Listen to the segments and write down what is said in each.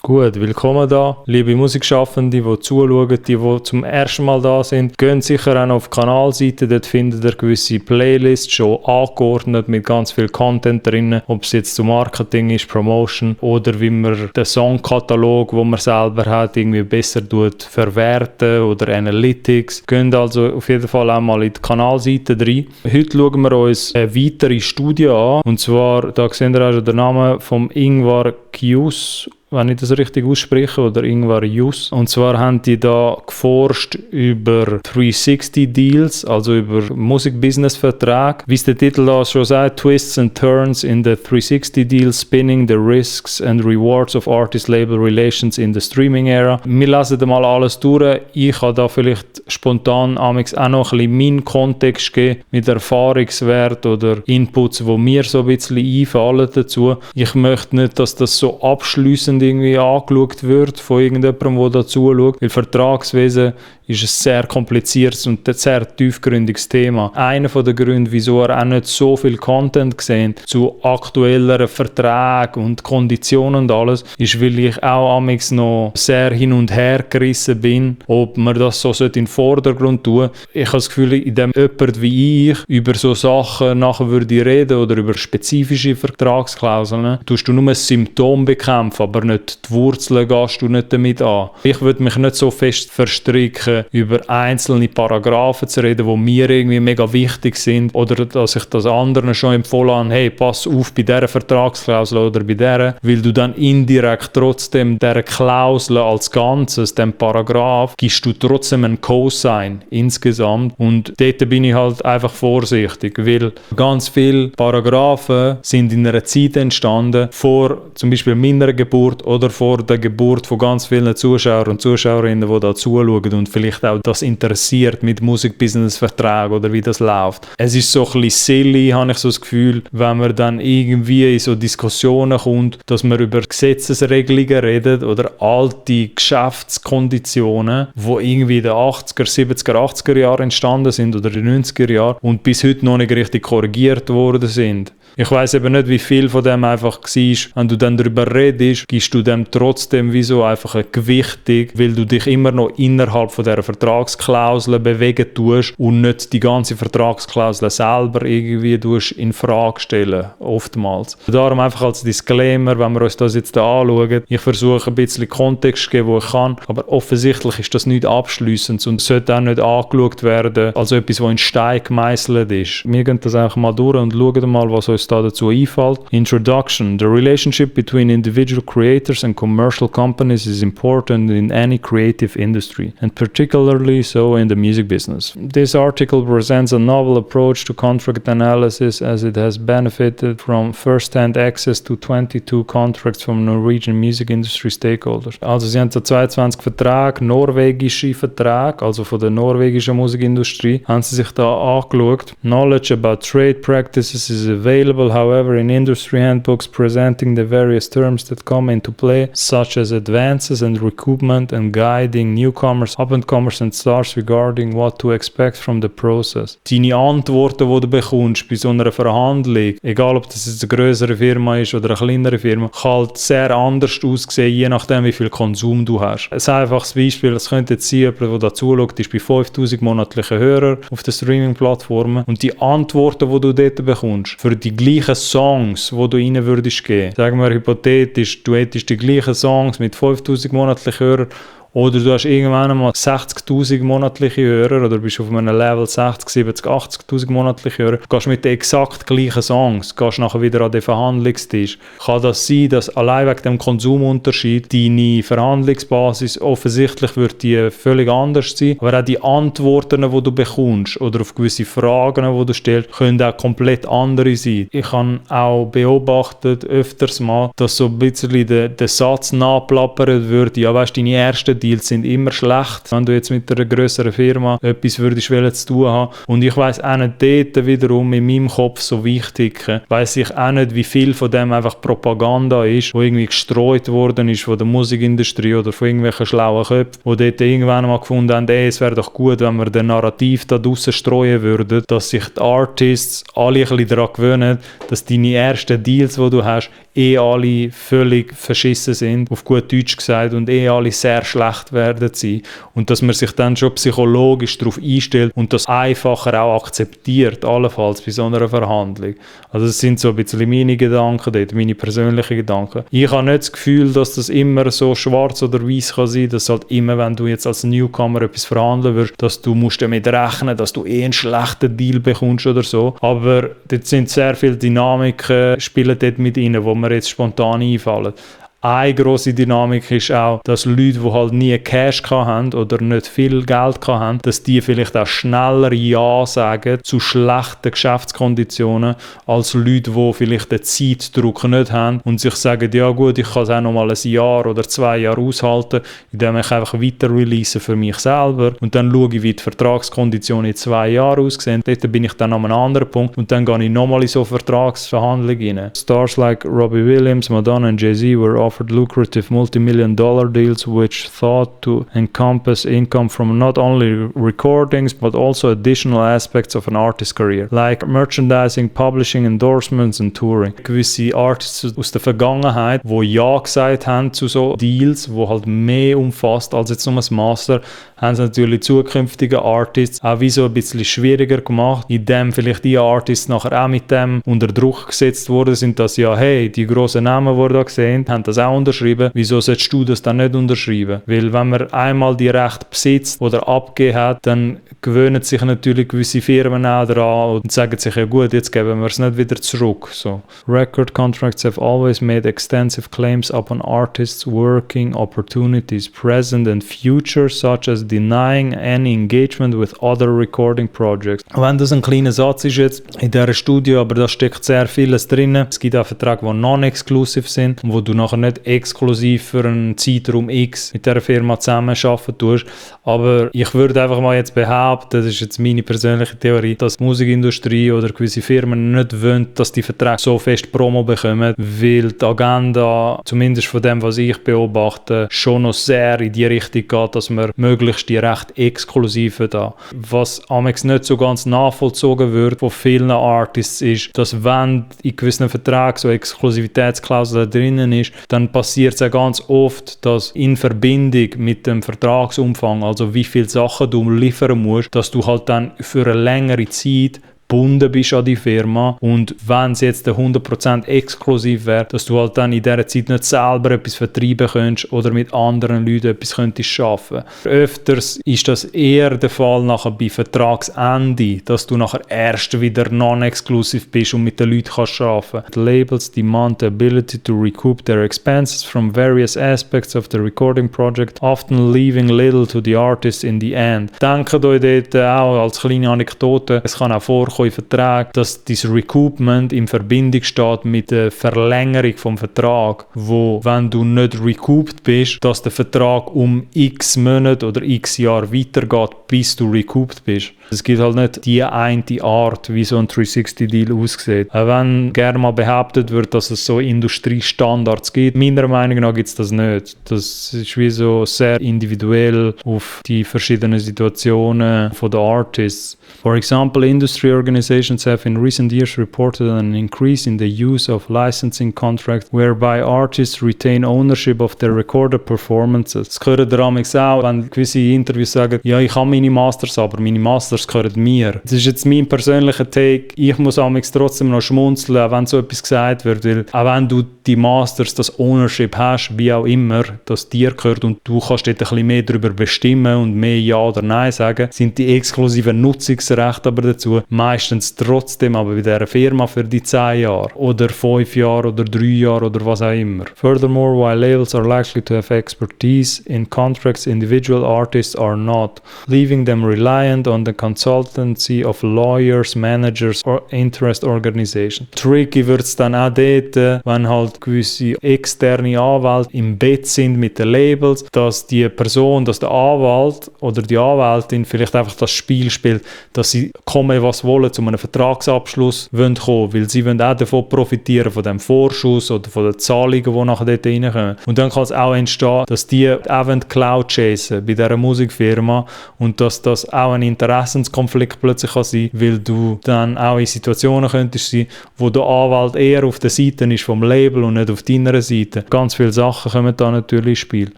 Gut, willkommen da, liebe Musikschaffende, die zuschauen, die zum ersten Mal da sind. Geht sicher auch noch auf die Kanalseite, dort findet ihr gewisse Playlists schon angeordnet mit ganz viel Content drin, ob es jetzt zu Marketing ist, Promotion oder wie man den Songkatalog, den man selber hat, irgendwie besser verwerten oder Analytics. Geht also auf jeden Fall auch mal in die Kanalseite rein. Heute schauen wir uns eine weitere Studie an, und zwar, da seht ihr auch schon den Namen vom Ingvar Kjus, wenn ich das richtig ausspreche, oder Ingvar Jus. Und zwar haben die da geforscht über 360-Deals, also über Musik-Business-Verträge. Wie es der Titel da schon sagt, Twists and Turns in the 360-Deal, Spinning the Risks and Rewards of Artist-Label Relations in the Streaming-Era. Wir lesen da mal alles durch. Ich habe da vielleicht spontan amigs auch noch ein bisschen meinen Kontext gegeben, mit Erfahrungswert oder Inputs, die mir so ein bisschen einfallen dazu. Ich möchte nicht, dass das so abschliessend irgendwie angeschaut wird von irgendjemandem, der da zuschaut, weil Vertragswesen ist ein sehr kompliziertes und ein sehr tiefgründiges Thema. Einer der Gründe, wieso er auch nicht so viel Content gesehen zu aktuelleren Verträgen und Konditionen und alles, ist, weil ich auch amigs noch sehr hin und her gerissen bin, ob man das so in den Vordergrund tun. Ich habe das Gefühl, indem jemand wie ich über so Sachen nachher würde reden oder über spezifische Vertragsklauseln, tust du nur ein Symptom bekämpfen, aber nicht die Wurzeln gehst du nicht damit an. Ich würde mich nicht so fest verstricken, über einzelne Paragraphen zu reden, die mir irgendwie mega wichtig sind, oder dass ich das anderen schon empfohlen habe, hey, pass auf bei dieser Vertragsklausel oder bei dieser, weil du dann indirekt trotzdem dieser Klausel als Ganzes, dem Paragraph, gibst du trotzdem einen Cosign insgesamt, und dort bin ich halt einfach vorsichtig, weil ganz viele Paragraphen sind in einer Zeit entstanden, vor zum Beispiel meiner Geburt oder vor der Geburt von ganz vielen Zuschauern und Zuschauerinnen, die da zuschauen und vielleicht auch das interessiert mit Musikbusiness-Verträgen oder wie das läuft. Es ist so ein bisschen silly, habe ich so das Gefühl, wenn man dann irgendwie in so Diskussionen kommt, dass man über Gesetzesregelungen redet oder alte Geschäftskonditionen, die irgendwie in den 80er, 70er, 80er Jahren entstanden sind oder in den 90er Jahren und bis heute noch nicht richtig korrigiert worden sind. Ich weiss eben nicht, wie viel von dem einfach war. Wenn du dann darüber redest, gibst du dem trotzdem wie so einfach eine Gewichtung, weil du dich immer noch innerhalb von dieser Vertragsklausel bewegen tust und nicht die ganze Vertragsklausel selber irgendwie in Frage stellen, oftmals. Darum einfach als Disclaimer, wenn wir uns das jetzt anschauen, ich versuche ein bisschen Kontext zu geben, wo ich kann, aber offensichtlich ist das nicht abschliessend und sollte auch nicht angeschaut werden als etwas, das in Stein gemeißelt ist. Wir gehen das einfach mal durch und schauen mal, was uns da dazu einfällt. Introduction. The relationship between individual creators and commercial companies is important in any creative industry, and particularly so in the music business. This article presents a novel approach to contract analysis as it has benefited from first-hand access to 22 contracts from Norwegian music industry stakeholders. Also sie haben so 22 Verträge, norwegische Verträge, also von der norwegischen Musikindustrie, haben sie sich da angeschaut. Knowledge about trade practices is available, however, in industry handbooks presenting the various terms that come into play, such as advances and recoupment, and guiding newcomers, up-and-comers and stars regarding what to expect from the process. Deine Antworten, die du bekommst bei so einer Verhandlung, egal ob das jetzt eine größere Firma ist oder eine kleinere Firma, kann halt sehr anders aussehen, je nachdem wie viel Konsum du hast. Ein einfaches Beispiel, es könnte jetzt sein, jemand, der da zuschaut, ist bei 5000 monatlichen Hörern auf den Streaming-Plattformen, und die Antworten, die du dort bekommst, für die gleichen Songs, die du rein würdest geben. Sagen wir hypothetisch, du hättest die gleichen Songs mit 5000 monatlichen Hörern, oder du hast irgendwann einmal 60'000 monatliche Hörer oder bist auf einem Level 60, 70, 80'000 monatliche Hörer, gehst mit den exakt gleichen Songs, gehst nachher wieder an den Verhandlungstisch. Kann das sein, dass allein wegen dem Konsumunterschied deine Verhandlungsbasis offensichtlich wird die völlig anders sein, aber auch die Antworten, die du bekommst oder auf gewisse Fragen, die du stellst, können auch komplett andere sein. Ich habe auch beobachtet öfters mal, dass so ein bisschen der Satz nachplappert wird, ja weißt, deine ersten Deals sind immer schlecht, wenn du jetzt mit einer grösseren Firma etwas würdest zu tun haben. Und ich weiss auch nicht dort wiederum in meinem Kopf so wichtig, weiss ich auch nicht, wie viel von dem einfach Propaganda ist, wo irgendwie gestreut worden ist von der Musikindustrie oder von irgendwelchen schlauen Köpfen, die dort irgendwann mal gefunden haben, es wäre doch gut, wenn wir den Narrativ da draussen streuen würden, dass sich die Artists alle ein bisschen daran gewöhnen, dass deine ersten Deals, die du hast, alle völlig verschissen sind, auf gut Deutsch gesagt, und alle sehr schlecht werden sein. Und dass man sich dann schon psychologisch darauf einstellt und das einfacher auch akzeptiert, allenfalls bei so einer Verhandlung. Also das sind so ein bisschen meine Gedanken dort, meine persönlichen Gedanken. Ich habe nicht das Gefühl, dass das immer so schwarz oder weiß kann sein, dass halt immer, wenn du jetzt als Newcomer etwas verhandeln wirst, dass du musst damit rechnen, dass du einen schlechten Deal bekommst oder so. Aber dort sind sehr viele Dynamiken, spielen dort mit rein, wo mir jetzt spontan einfallen. Eine grosse Dynamik ist auch, dass Leute, die halt nie Cash hatten oder nicht viel Geld hatten, dass die vielleicht auch schneller Ja sagen zu schlechten Geschäftskonditionen als Leute, die vielleicht den Zeitdruck nicht haben und sich sagen, ja gut, ich kann es auch noch mal ein Jahr oder 2 Jahre aushalten, indem ich einfach weiter release für mich selber und dann schaue ich, wie die Vertragskonditionen in 2 Jahren aussehen. Dort bin ich dann an einem anderen Punkt und dann gehe ich nochmal in so Vertragsverhandlungen rein. Stars like Robbie Williams, Madonna und Jay-Z were offered lucrative multi-million-dollar deals which thought to encompass income from not only recordings but also additional aspects of an artist's career, like merchandising, publishing, endorsements and touring. Gewisse Artists aus der Vergangenheit, die Ja gesagt haben zu so Deals, wo halt mehr umfasst als jetzt nur ein Master, haben es natürlich zukünftige Artists auch wie so ein bisschen schwieriger gemacht, indem vielleicht die Artists nachher auch mit dem unter Druck gesetzt worden sind, dass ja, hey, die grossen Namen, die wir da gesehen haben das auch unterschrieben, wieso solltest du das dann nicht unterschreiben? Weil wenn man einmal die Rechte besitzt oder abgegeben hat, dann gewöhnen sich natürlich gewisse Firmen auch daran und sagen sich, ja gut, jetzt geben wir es nicht wieder zurück. So. Record contracts have always made extensive claims upon artists' working opportunities, present and future, such as denying any engagement with other recording projects. Wenn das ein kleiner Satz ist jetzt in dieser Studie, aber da steckt sehr vieles drin. Es gibt auch Verträge, die non-exclusive sind, wo du nachher nicht exklusiv für einen Zeitraum X mit dieser Firma zusammenarbeiten tust. Aber ich würde einfach mal jetzt behaupten, das ist jetzt meine persönliche Theorie, dass die Musikindustrie oder gewisse Firmen nicht wollen, dass die Verträge so fest Promo bekommen, weil die Agenda, zumindest von dem, was ich beobachte, schon noch sehr in die Richtung geht, dass man möglichst die recht exklusiven da. Was amigs nicht so ganz nachvollzogen wird von vielen Artists ist, dass wenn in gewissen Verträgen so Exklusivitätsklauseln drinnen ist, dann passiert es ja ganz oft, dass in Verbindung mit dem Vertragsumfang, also wie viele Sachen du liefern musst, dass du halt dann für eine längere Zeit gebunden bist an die Firma und wenn es jetzt 100% exklusiv wäre, dass du halt dann in dieser Zeit nicht selber etwas vertreiben könntest oder mit anderen Leuten etwas könntest schaffen. Öfters ist das eher der Fall nachher bei Vertragsende, dass du nachher erst wieder non-exklusiv bist und mit den Leuten kannst arbeiten. The labels demand the ability to recoup their expenses from various aspects of the recording project, often leaving little to the artist in the end. Denkt euch dort auch als kleine Anekdote, es kann auch vorkommen, in Vertrag, dass dieses Recoupment in Verbindung steht mit der Verlängerung vom Vertrag, wo, wenn du nicht recouped bist, dass der Vertrag um x Monate oder x Jahre weitergeht, bis du recouped bist. Es gibt halt nicht die eine Art, wie so ein 360-Deal aussieht. Auch wenn gerne mal behauptet wird, dass es so Industriestandards gibt, meiner Meinung nach gibt es das nicht. Das ist wie so sehr individuell auf die verschiedenen Situationen von den Artists. For example, industry organizations have in recent years reported an increase in the use of licensing contracts whereby artists retain ownership of their recorded performances. Das gehört der Amix auch, wenn gewisse Interviews sagen, ja, ich habe meine Masters, aber meine Masters gehören mir. Das ist jetzt mein persönlicher Take. Ich muss Amix trotzdem noch schmunzeln, auch wenn so etwas gesagt wird, weil auch wenn du die Masters, das Ownership hast, wie auch immer, das dir gehört und du kannst dort ein bisschen mehr darüber bestimmen und mehr Ja oder Nein sagen, sind die exklusiven Nutzungsrechte aber dazu meist meistens trotzdem aber bei dieser Firma für die 10 Jahre oder 5 Jahre oder 3 Jahre oder was auch immer. Furthermore, while labels are likely to have expertise in contracts, individual artists are not, leaving them reliant on the consultancy of lawyers, managers or interest organizations. Tricky wird es dann auch dort, wenn halt gewisse externe Anwälte im Bett sind mit den Labels, dass die Person, dass der Anwalt oder die Anwältin vielleicht einfach das Spiel spielt, dass sie kommen, was wollen, zu einem Vertragsabschluss wollen kommen, weil sie wollen auch davon profitieren, von dem Vorschuss oder von den Zahlungen, die nachher dort reinkommen. Und dann kann es auch entstehen, dass die auch Cloud chasen bei dieser Musikfirma und dass das auch ein Interessenskonflikt plötzlich kann sein, weil du dann auch in Situationen könntest sein, wo der Anwalt eher auf der Seite ist vom Label und nicht auf deiner Seite. Ganz viele Sachen kommen da natürlich ins Spiel.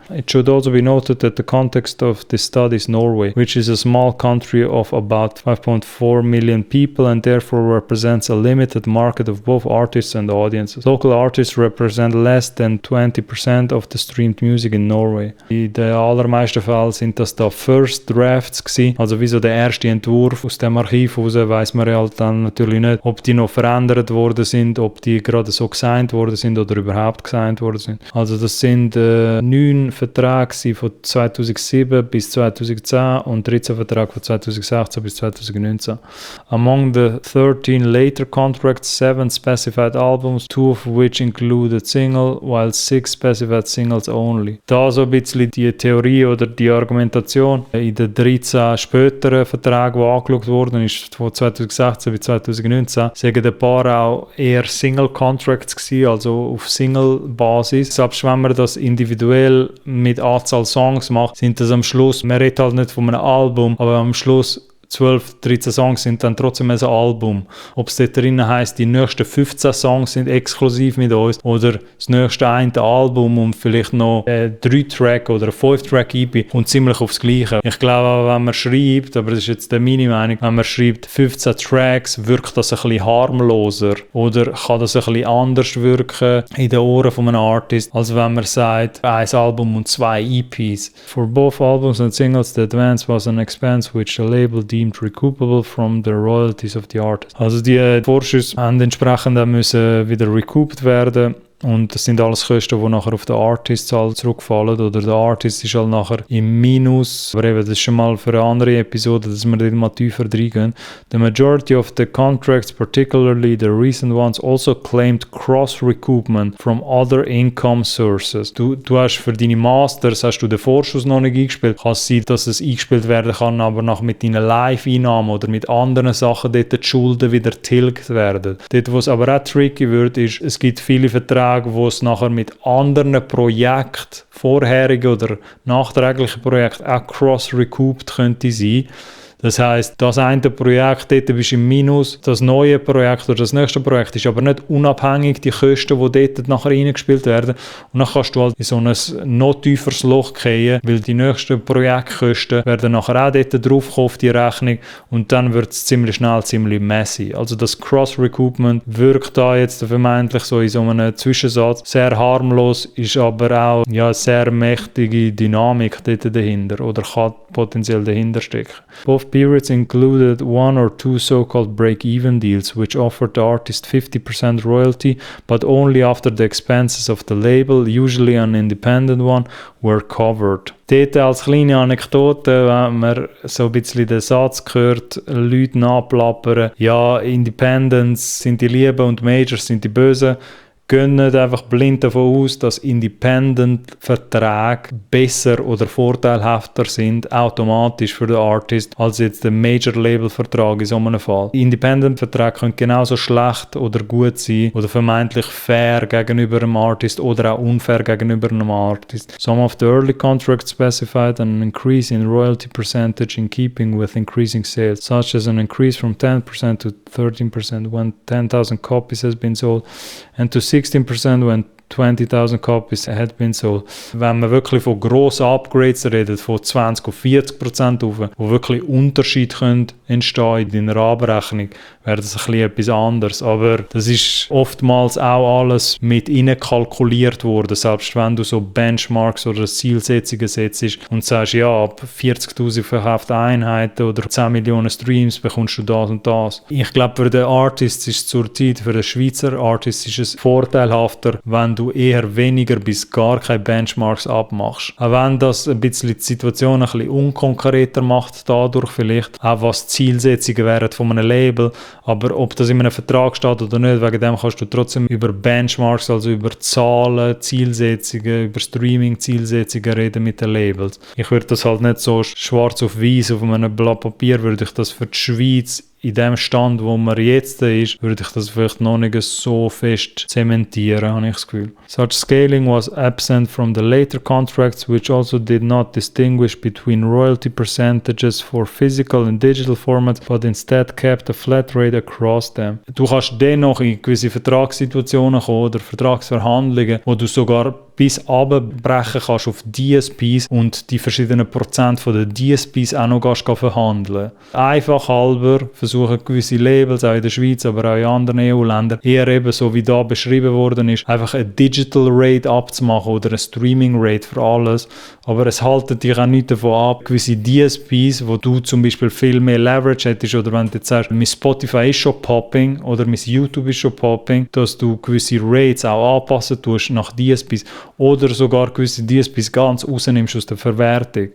It should also be noted that the context of this study is Norway, which is a small country of about 5.4 million people and therefore represents a limited market of both artists and audiences. Local artists represent less than 20% of the streamed music in Norway. In den allermeisten Fällen sind das da First Drafts gewesen, also wie so der erste Entwurf aus dem Archiv raus, weiss man halt dann natürlich nicht, ob die noch verändert worden sind, ob die gerade so gesigned worden sind oder überhaupt gesigned worden sind. Also das sind 9 Verträge von 2007 bis 2010 und 13 Verträge von 2016 bis 2019. Among the 13 later contracts, 7 specified albums, 2 of which included single, while 6 specified singles only. Da so ein bisschen die Theorie oder die Argumentation in den 13 späteren Verträgen, die angeschaut wurden, ist von 2016 bis 2019, sagen ein paar auch eher Single-Contracts gewesen, also auf Single-Basis. Selbst wenn man das individuell mit Anzahl Songs macht, sind das am Schluss, man redet halt nicht von einem Album, aber am Schluss 12, 13 Songs sind dann trotzdem ein Album. Ob es dort drin heisst, die nächsten 15 Songs sind exklusiv mit uns oder das nächste eine Album und vielleicht noch 3-Track oder ein 5-Track EP und ziemlich aufs Gleiche. Ich glaube, wenn man schreibt, aber das ist jetzt meine Meinung, wenn man schreibt 15 Tracks, wirkt das ein bisschen harmloser oder kann das ein bisschen anders wirken in den Ohren von einem Artist, als wenn man sagt, ein Album und 2 EPs. For both albums and singles, the advance was an expense which the label deemed recoupable from the royalties of the artist. Also die Vorschüsse haben entsprechend auch müssen wieder recouped werden. Und das sind alles Kosten, die nachher auf den Artist halt zurückfallen. Oder der Artist ist halt nachher im Minus. Aber eben, das ist schon mal für eine andere Episode, dass wir dort mal tiefer reingehen. The majority of the contracts, particularly the recent ones, also claimed cross-recoupment from other income sources. Du hast für deine Masters, hast du den Vorschuss noch nicht eingespielt. Kann es sein, dass es eingespielt werden kann, aber nach mit deinen Live-Einnahmen oder mit anderen Sachen dort die Schulden wieder tilgt werden. Dort, wo es aber auch tricky wird, ist, es gibt viele Verträge, wo es nachher mit anderen Projekten, vorherigen oder nachträglichen Projekten auch cross-recouped könnte sein. Das heisst, das eine Projekt, dort bist du im Minus, das neue Projekt oder das nächste Projekt ist aber nicht unabhängig, die Kosten, die dort nachher reingespielt werden. Und dann kannst du halt in so ein noch tieferes Loch fallen, weil die nächsten Projektkosten werden nachher auch dort draufkommen auf die Rechnung und dann wird es ziemlich schnell ziemlich messy. Also das Cross-Recoupment wirkt da jetzt vermeintlich so in so einem Zwischensatz sehr harmlos, ist aber auch eine sehr mächtige Dynamik dort dahinter oder kann potenziell dahinter stecken. Both periods included 1 or 2 so-called break-even deals, which offered the artist 50% royalty, but only after the expenses of the label, usually an independent one, were covered. Dort als kleine Anekdote, wenn man so ein bisschen den Satz hört, Leute nachplappern, ja, Independents sind die Lieben und Majors sind die Bösen, gehen nicht einfach blind davon aus, dass Independent-Verträge besser oder vorteilhafter sind, automatisch für den Artist, als jetzt der Major-Label-Vertrag in so einem Fall. Independent-Verträge können genauso schlecht oder gut sein oder vermeintlich fair gegenüber einem Artist oder auch unfair gegenüber einem Artist. Some of the early contracts specified an increase in royalty percentage in keeping with increasing sales, such as an increase from 10% to 13% when 10,000 copies has been sold and to 16% when 20.000 copies had been sold. Wenn man wirklich von grossen Upgrades redet, von 20 auf 40% auf, wo wirklich Unterschied können entstehen in deiner Abrechnung, wäre das ein bisschen etwas anderes. Aber das ist oftmals auch alles mit kalkuliert worden, selbst wenn du so Benchmarks oder Zielsetzungen setzt und sagst, ja, ab 40.000 verkaufte Einheiten oder 10 Millionen Streams bekommst du das und das. Ich glaube, für den Artist ist es zurzeit, für den Schweizer Artist ist es vorteilhafter, wenn du eher weniger bis gar keine Benchmarks abmachst. Auch wenn das ein bisschen die Situation ein bisschen unkonkreter macht, dadurch vielleicht, auch was Zielsetzungen wären von einem Label, aber ob das in einem Vertrag steht oder nicht, wegen dem kannst du trotzdem über Benchmarks, also über Zahlen, Zielsetzungen, über Streaming-Zielsetzungen reden mit den Labels. Ich würde das halt nicht so schwarz auf weiß auf einem Blatt Papier, würde ich das für die Schweiz in dem Stand, wo man jetzt ist, würde ich das vielleicht noch nicht so fest zementieren, habe ich das Gefühl. Such scaling was absent from the later contracts, which also did not distinguish between royalty percentages for physical and digital formats, but instead kept a flat rate across them. Du kannst dennoch in gewisse Vertragssituationen kommen oder Vertragsverhandlungen, wo du sogar bis runterbrechen kannst auf DSPs und die verschiedenen Prozent von den DSPs auch noch verhandeln. Einfach halber versuchen gewisse Labels, auch in der Schweiz, aber auch in anderen EU-Ländern, eher eben so wie da beschrieben worden ist, einfach eine Digital Rate abzumachen oder eine Streaming Rate für alles. Aber es haltet dich auch nicht davon ab, gewisse DSPs, wo du zum Beispiel viel mehr Leverage hättest, oder wenn du jetzt sagst, mein Spotify ist schon popping oder mein YouTube ist schon popping, dass du gewisse Rates auch anpassen tust nach DSPs oder sogar gewisse DSPs ganz rausnimmst aus der Verwertung.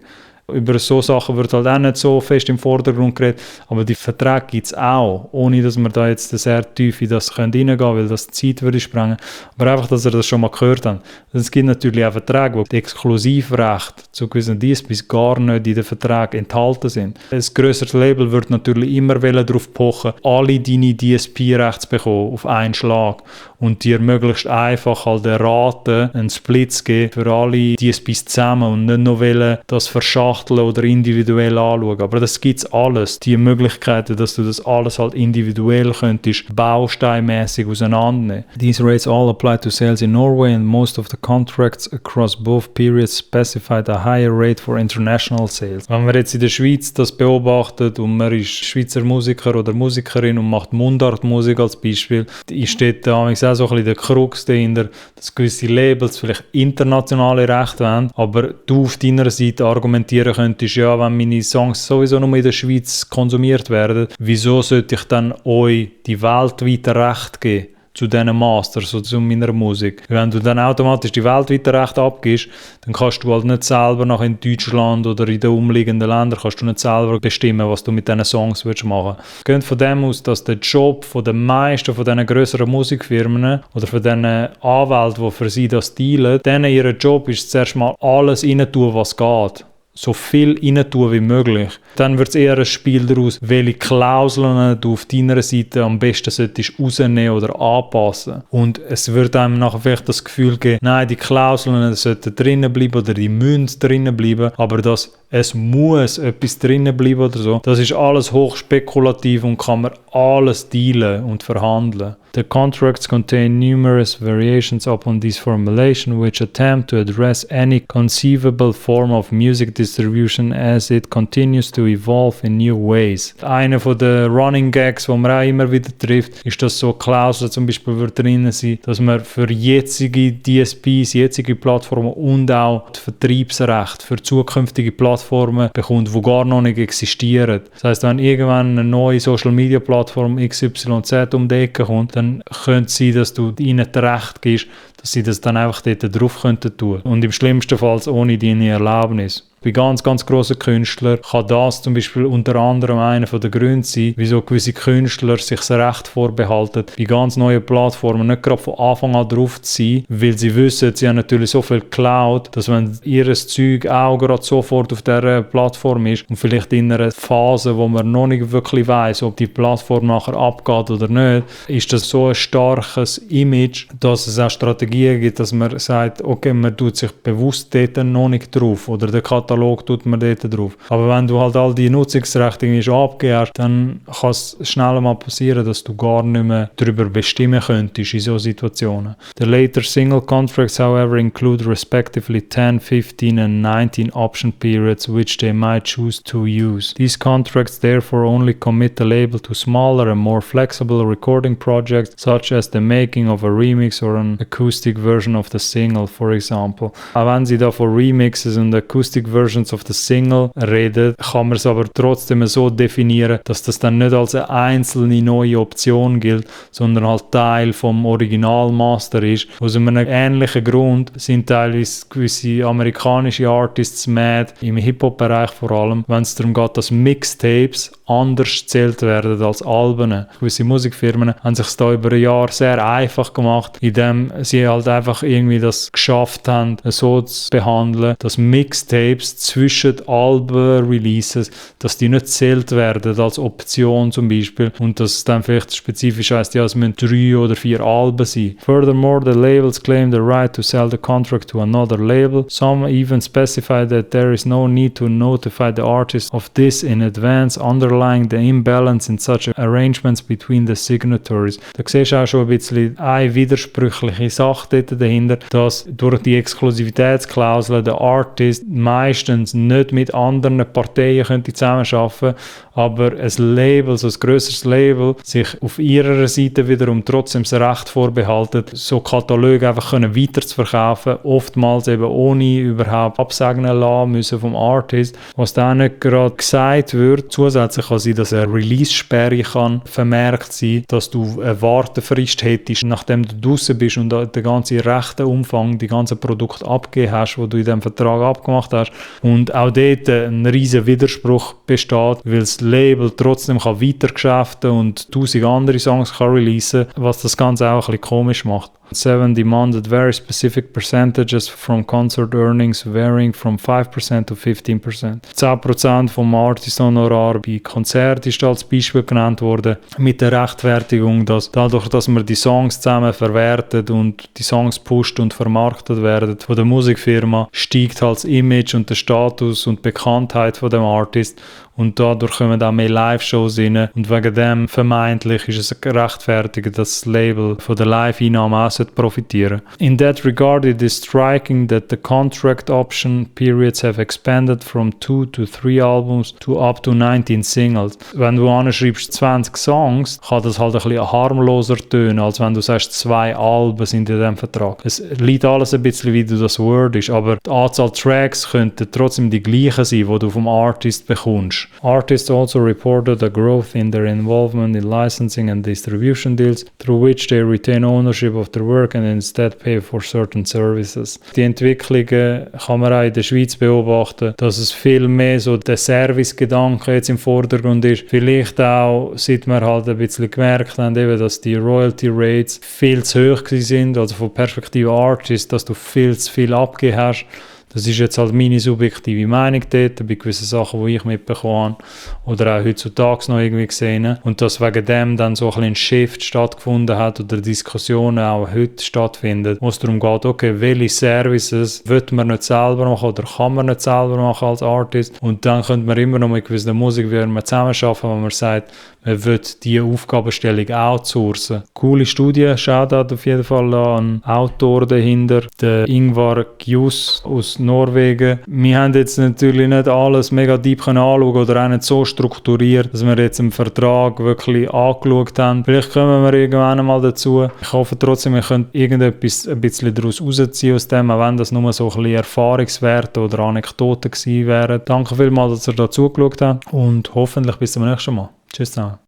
Über so Sachen wird halt auch nicht so fest im Vordergrund geredet, aber die Verträge gibt es auch, ohne dass wir da jetzt sehr tief in das reingehen können, weil das die Zeit würde sprengen. Aber einfach, dass ihr das schon mal gehört habt. Es gibt natürlich auch Verträge, wo die Exklusivrechte zu gewissen DSPs gar nicht in den Verträgen enthalten sind. Ein grösseres Label wird natürlich immer darauf pochen, alle deine DSP-Rechte zu bekommen, auf einen Schlag. Und dir möglichst einfach halt eine Rate, einen Split zu geben für alle DSPs zusammen und nicht noch das verschachteln oder individuell anschauen. Aber das gibt's alles. Die Möglichkeiten, dass du das alles halt individuell könntest, bausteinmäßig auseinandernehmen. These rates all apply to sales in Norway and most of the contracts across both periods specified a higher rate for international sales. Wenn man jetzt in der Schweiz das beobachtet und man ist Schweizer Musiker oder Musikerin und macht Mundartmusik als Beispiel, steht da auch so ein bisschen der Krux dahinter, dass gewisse Labels vielleicht internationale Rechte wollen, aber du auf deiner Seite argumentieren könntest, ja, wenn meine Songs sowieso nur in der Schweiz konsumiert werden, wieso sollte ich dann euch die weltweiten Rechte geben zu diesen Masters oder zu meiner Musik? Wenn du dann automatisch die weltweiten Rechte abgibst, dann kannst du halt nicht selber nach in Deutschland oder in den umliegenden Ländern kannst du nicht selber bestimmen, was du mit diesen Songs willst machen. Geht von dem aus, dass der Job von den meisten von diesen grösseren Musikfirmen oder von diesen Anwälten, die für sie das dealen, denen ihr Job ist zuerst mal alles reintun, was geht. So viel reintun wie möglich. Dann wird es eher ein Spiel daraus, welche Klauseln du auf deiner Seite am besten solltest rausnehmen oder anpassen. Und es wird einem nachher vielleicht das Gefühl geben, nein, die Klauseln sollten drinnen bleiben oder die müssen drinnen bleiben, aber es muss etwas drinnen bleiben oder so. Das ist alles hochspekulativ und kann man alles dealen und verhandeln. The contracts contain numerous variations upon this formulation which attempt to address any conceivable form of music distribution as it continues to evolve in new ways. Einer von den Running Gags, die man auch immer wieder trifft, ist, dass so Klauseln zum Beispiel wird drinnen sein, dass man für jetzige DSPs, jetzige Plattformen und auch das Vertriebsrecht für zukünftige Plattformen bekommt, die gar noch nicht existieren. Das heisst, wenn irgendwann eine neue Social Media Plattform XYZ um die Ecke kommt, dann könnte es sein, dass du ihnen das Recht gibst, dass sie das dann einfach dort drauf könnten tun. Und im schlimmsten Fall ohne deine Erlaubnis. Bei ganz, ganz grossen Künstlern kann das zum Beispiel unter anderem einer der Gründe sein, wieso gewisse Künstler sich das Recht vorbehalten, bei ganz neuen Plattformen nicht gerade von Anfang an drauf zu sein, weil sie wissen, sie haben natürlich so viel Cloud, dass wenn ihr Zeug auch gerade sofort auf dieser Plattform ist und vielleicht in einer Phase, wo man noch nicht wirklich weiss, ob die Plattform nachher abgeht oder nicht, ist das so ein starkes Image, dass es auch Strategien gibt, dass man sagt, okay, man tut sich bewusst dort noch nicht drauf oder der Katalog Katalog tut man dort drauf. Aber wenn du halt all die Nutzungsrechte irgendwie schon abgegeben hast, dann kann es schnell mal passieren, dass du gar nicht mehr darüber bestimmen könntest in solchen Situationen. The later single contracts, however, include respectively 10, 15 and 19 option periods which they might choose to use. These contracts therefore only commit the label to smaller and more flexible recording projects such as the making of a remix or an acoustic version of the single, for example. Auch wenn sie da von Remixes und Acoustic Versions of the Single reden, kann man es aber trotzdem so definieren, dass das dann nicht als eine einzelne neue Option gilt, sondern halt Teil vom Originalmaster ist. Aus einem ähnlichen Grund sind teilweise gewisse amerikanische Artists mad, im Hip-Hop-Bereich vor allem, wenn es darum geht, dass Mixtapes anders gezählt werden als Alben. Gewisse Musikfirmen haben sich da über ein Jahr sehr einfach gemacht, indem sie halt einfach irgendwie das geschafft haben, so zu behandeln, dass Mixtapes zwischen Alben-Releases, dass die nicht gezählt werden als Option zum Beispiel und dass es dann vielleicht spezifisch heisst, ja, es müssen 3 oder 4 Alben sein. Furthermore, the labels claim the right to sell the contract to another label. Some even specify that there is no need to notify the artist of this in advance, underlying the imbalance in such arrangements between the signatories. Da siehst du auch schon ein bisschen eine widersprüchliche Sache dort dahinter, dass durch die Exklusivitätsklausel der Artist meistens nicht mit anderen Parteien könnte zusammenarbeiten, aber ein Label, so ein grösseres Label, sich auf ihrer Seite wiederum trotzdem das Recht vorbehalten, so Kataloge einfach weiter zu verkaufen, oftmals eben ohne überhaupt absegnen lassen müssen vom Artist, was dann nicht gerade gesagt wird. Zusätzlich kann sein, dass eine Release-Sperre kann vermerkt sein, dass du eine Wartefrist hättest, nachdem du draussen bist und den ganzen rechten Umfang, die ganzen Produkte abgegeben hast, die du in diesem Vertrag abgemacht hast. Und auch dort ein riesen Widerspruch besteht, weil das Label trotzdem kann weitergeschäften und 1000 andere Songs kann releasen, was das Ganze auch ein bisschen komisch macht. 7 demanded very specific percentages from concert earnings varying from 5% to 15%. 10% vom Artist-Honorar bei Konzerten ist als Beispiel genannt worden, mit der Rechtfertigung, dass dadurch, dass man die Songs zusammen verwertet und die Songs pusht und vermarktet werden von der Musikfirma, steigt halt das Image und der Status und die Bekanntheit von dem Artist und dadurch kommen auch mehr Live-Shows rein und wegen dem vermeintlich ist es gerechtfertigt, dass das Label von der Live-Einnahme auch profitieren. In that regard, it is striking that the contract option periods have expanded from 2 to 3 albums to up to 19 singles. Wenn du anschreibst 20 Songs, kann das halt ein bisschen harmloser tönen, als wenn du sagst 2 Alben sind in diesem Vertrag. Es liegt alles ein bisschen, wie du das wordest, aber die Anzahl Tracks könnte trotzdem die gleiche sein, die du vom Artist bekommst. Artists also reported a growth in their involvement in licensing and distribution deals, through which they retain ownership of their work and instead pay for certain services. Die Entwicklungen kann man auch in der Schweiz beobachten, dass es viel mehr so der Servicegedanke jetzt im Vordergrund ist. Vielleicht auch, seit wir halt ein bisschen gemerkt haben, eben, dass die Royalty Rates viel zu hoch sind, also von Perspektive Artist, dass du viel zu viel abgegeben hast. Das ist jetzt halt meine subjektive Meinung dort, bei gewissen Sachen, die ich mitbekommen habe oder auch heutzutage noch irgendwie gesehen. Und dass wegen dem dann so ein bisschen ein Shift stattgefunden hat oder Diskussionen auch heute stattfinden, wo es darum geht, okay, welche Services will man nicht selber machen oder kann man nicht selber machen als Artist. Und dann könnte man immer noch mit gewissen Musikfirmen zusammenarbeiten, wenn man sagt, man will diese Aufgabenstellung outsourcen. Coole Studie, Shoutout auf jeden Fall an Autor dahinter, der Ingvar Gjus aus Norwegen. Wir haben jetzt natürlich nicht alles mega deep anschauen oder auch nicht so strukturiert, dass wir jetzt im Vertrag wirklich angeschaut haben. Vielleicht kommen wir irgendwann mal dazu. Ich hoffe trotzdem, wir können irgendetwas ein bisschen daraus rausziehen aus dem, auch wenn das nur so ein bisschen Erfahrungswerte oder Anekdoten gewesen wären. Danke vielmals, dass ihr da zugeschaut habt und hoffentlich bis zum nächsten Mal. Tschüss zusammen.